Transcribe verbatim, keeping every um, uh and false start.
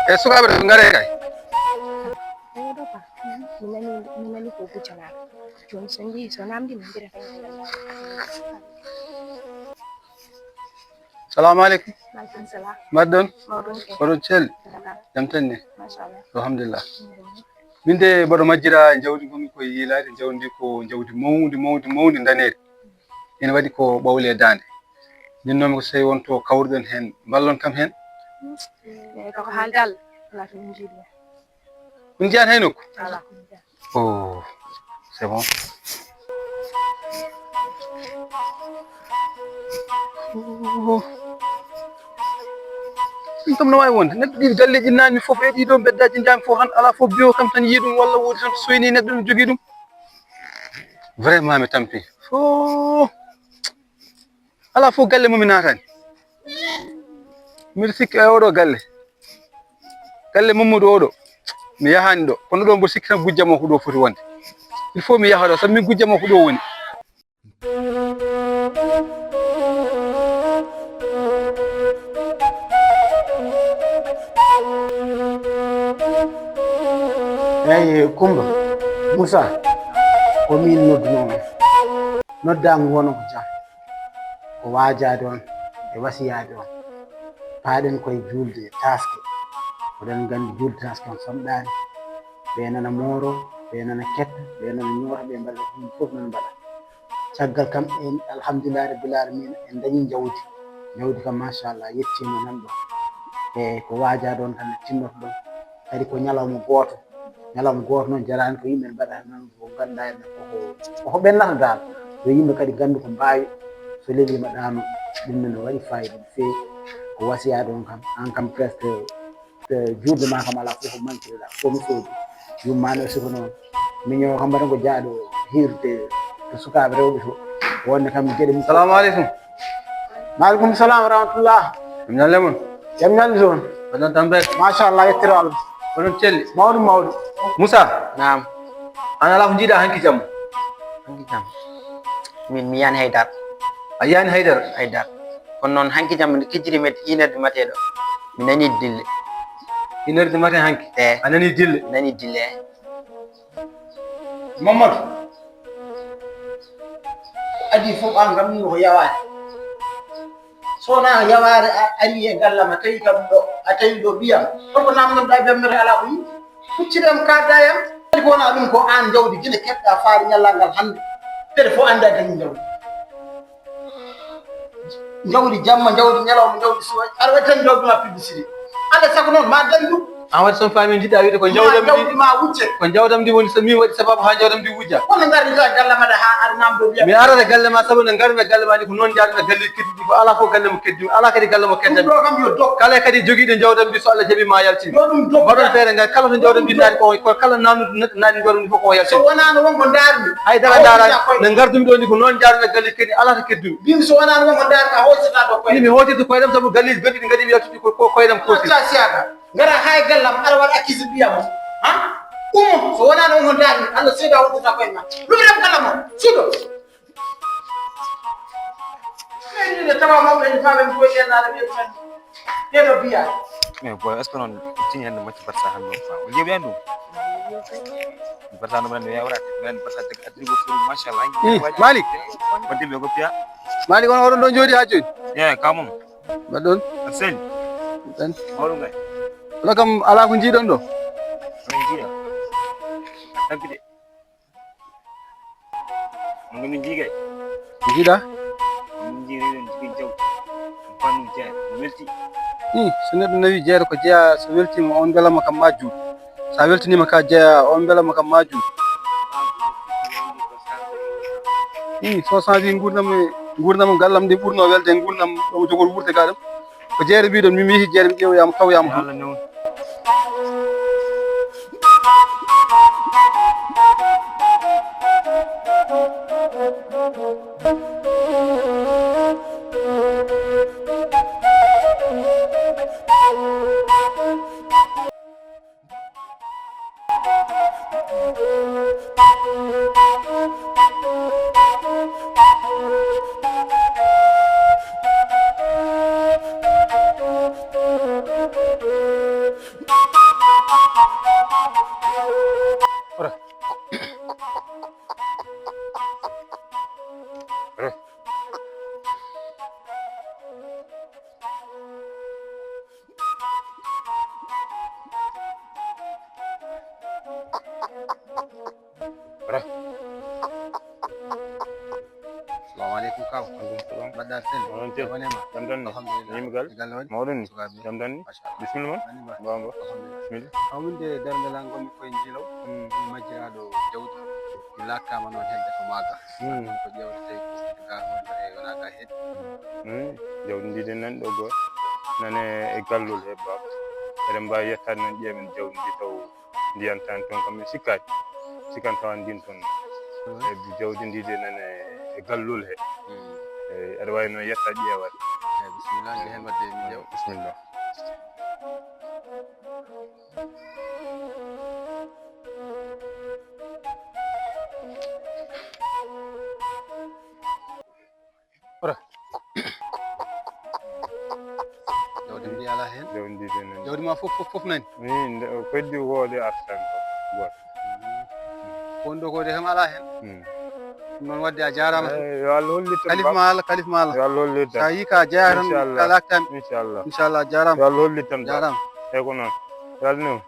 E sukaaɓe, ɓe ngare kay. Salamu aleykum. Mbaɗɗon? Oɗon celli? Jam tan ni? Alhamdulillah. Min de mboɗo majjira jawdi ngonmi koye yiilaade, jawdi ndi ko jawdi mawndi, mawndi, mawndi, ndaneeri. Ina waɗi ko ɓawli e daande. Njinnoomi ko so tawi won to kawruɗen heen, mballon kam heen. Eyi, koko haalde Allah, alaa to min njiidu. On njiyaani hay nokku? Alaa. Oh, c'est bon. Oh. Ɗum kam no waawi wonde. Neɗɗo ɗiɗi galleeji naanni fof e ɗiɗo mbeddaaji njaami fof, han alaa fof biyo kam tan yii ɗum walla woodi tan soyni neɗɗo no jogii ɗum. Vraiment mi tampi. Oh. Alaa fof galle mo mi naataani. Miɗo sikki e oɗo galle. Galle Mamadou oɗo. Mi yahaani ɗo. Kono ɗo mbo sikki tan gujjam o ko ɗo foti wonde. Il faut mi yaha ɗo, sabu min gujjam o ko ɗo woni. Eyi, Kumba, Moussa, ko min noddunoo on. Noddaango wonoo ko jam. Ko waajaade on e wasiyaade on. Paaɗen koye juulde taaske. Oɗon nganndi juulde taaske on famɗaani. Ɓe nana mooro, ɓe nana ketta, ɓe nana ñoota, ɓe mbaɗa ɗum fof nana mbaɗa. Caggal kam, en, alhamdulillahi rabbil alamina, en dañi jawdi. Jawdi kam, machallah, yettiima nan ɗo. E ko waajaade on tan no timmoto ɗon. Kadi ko ñalawma gooto. Ñalawma gooto noon jaraani ko yimɓe mbaɗata noon ko ngannduɗaa en koko, koko ɓennata dal. Yo yimɓe kadi nganndu ko mbaawi. So leliima ɗaano, ɗum ne no waɗi fayida no feewi. Ko wasiyaade on kam, aan kam presque, eh, juulde maa kam alaa fof ko manqueɗaa. Ko mi soodi. Yummaano e suka noon. Miño kam mbaɗa ko jaaɗo hiirde to sukaaɓe rewɓe to. Wonde kam geɗe mum. Salamu aleykum. Maaleykum salam wa rahmatullah. Jam ñalle mon. Jam ñalle toon. Mbaɗɗon tampere. Machallah, yettira Allah. Oɗon celli. Mawɗum, mawɗum. Moussa. Naam. Aan alaa ko njiiɗaa hanki jamma? Hanki jamma. Min mi yiyaani haydara. A yiyaani haydara? Haydara. Kono noon hanki jamma nde kijjiri mi une heure du matin ɗo. Mi nanii dille. Une heure du matin hanki? Eh. A nanii dille? Mi nanii dille, eh. Mamadou, ko adii fof aan kam ɗum ko yawaade. So wonaa yawaade a ari e galle ma, tawi kam ɗo, a tawi ɗo ɓiyam. Holko naamnoɗaa bemmere alaa ko yii? Huccire am kaadda e am. Kadi ko wonaa ɗum ko aan jawdi gila keɓɗaa faade ñallal ngal hannde. Kadi fof anndaa dañi jawdi. Jawdi jamma, jawdi ñalawma, jawdi suwa. Aɗa waɗi tan jawdi ma publicité. Alaa e sago noon, ma dañ ɗum. Aan waɗi son faami njiɗɗaa wiide ko jawdam ndi, jawdi ma wujje. Ko jawdam ndi woni so min waɗi sababu haa jawdam ndi wujja. Kono ngarmi to galle ma ɗa haa aɗa naamndoo wiya. Mi arata galle ma sabu nde ngarmi galle ma ndi ko noon njaarmi galle keddiiɗi ko alaa fof galle mo keddiimi. Alaa kadi galle mo keddanmi. Ɗum ɗo kam yo dog. Kala kadi jogiiɗo jawdam ndi so Allah jaɓii ma yaltin. Yo ɗum dog. Mbaɗon feere ngal kala to jawdam ndi naati ko, ko kala naamnude neɗɗo naati jawdam ndi fof ko yaltin. So wonaano won ko ndaarmi. Haydara ndaaraani. Nde ngardumi ɗo ndi ko noon njaarmi galle keddi alaa to keddumi. Mbimi so wonaano won ko ndaarmi a hootata ɗo koye. Min mi hootirta koyɗam sabu galleeji goɗɗi ɗi ngadimi yaltude ko, ko koyɗam kooti. Acca siyaka. Ngara haa e gallam aɗa waɗa accuse ɓiyam o. Ha? Ummo so wonaano won ko ndaarmi Allah seedo a hootata koye ma. Lumiram gallam o. Suudo. Ɓeydude tawa mawɓe ne faaɓe mi koye ɗen naɗa ɓe tan. Ɗeɗo biya. Mais boy, est-ce que noon tini hannde macci Barça hannde o fa? O jeeɓi hannde ɗum? Barça no mbaɗa no yawraade. Mbaɗa Barça tagi addiri ko furu, machallah. Ih, Malick. Wadde ɓe ko piya. Malick, on oɗon ɗo jooɗi haa jooni? Eeyi, ka mum. Mbaɗɗon? A selli? Tan. Mawɗum kay. Kono kam alaa ko njiiɗon ɗo? Min njiiɗa. A tampide. On ko min jigay. Jiɗa? Min jiri ɗon jigi jaw. Fannu jeeɗa. Welti. Ih, so neɗɗo nawi jeeɗa ko jeeya, so weltiima, on mbelama kam ma juut. So a weltiniima ka jeeya, on mbelama kam ma juut. Ih, so sanji nguurndam, nguurndam gallam ndi ɓurno welde nguurndam ɗo mo jogori wuurde ga ɗam. Ko jeere mbiɗon, mi miihi jeere, mi ƴeewoyama, tawoyama toon. Yo Allah newnu. Salamu aleykum, kaw. Aleykum salam. Mbaɗɗa sel? Onon tel? Wonema? Jam tan ni? Alhamdulillah. Yimɓe galle? E galle woni? Mawɗon ni? Sukaaɓe? Jam tan ni? Machallah. Bisimilla mon? Mani ba. Mbawa mbawa. Alhamdulillah. Bisimilla. Kaw min de darnde lan ngonmi koye Njilaw. Mm. Majjiraaɗo jawdi. Mi laakkaama noon hedde ko maaga. Mm. Ko ƴeewde tawi ko hedde ga wonde e wona ga hedde. Mm. Jawdi ndi de nan ɗo goo. Nane e gallol he baaba. Eɗen mbaawi yettaade noon ƴeewen jawdi ndi taw ndiyan tan toon kam mi sikkaaki. Sikkan tawa ndin toon. Mm. E jawdi ndi de nane e gallol he. Mm. E aɗa waawi noon yetta ƴeewaade. Eyi, bisimilla, nde heen wadde mi ƴeewa. Bisimilla. Ora. Jawdi ndi alaa heen? Jawdi ndi de nani. Jawdi ma fof, fof, fof nani? Ni, nde o koddi wooɗi artan ko. Gooto. Ko woni ɗo ko de kam alaa heen? Hmm. Ɗum noon wadde a jaaraama. Eyi, yo Allah hollit tan. Kalif ma Allah, kalif ma Allah. Yo Allah hollit tan. So a yii ka jeyaa tan, inchallah. Ka laaktan. Inchallah. Inchallah, a jaaraama. Yo Allah hollit tan. Jaaraama. Eyi ko noon. Yo Allah newnu.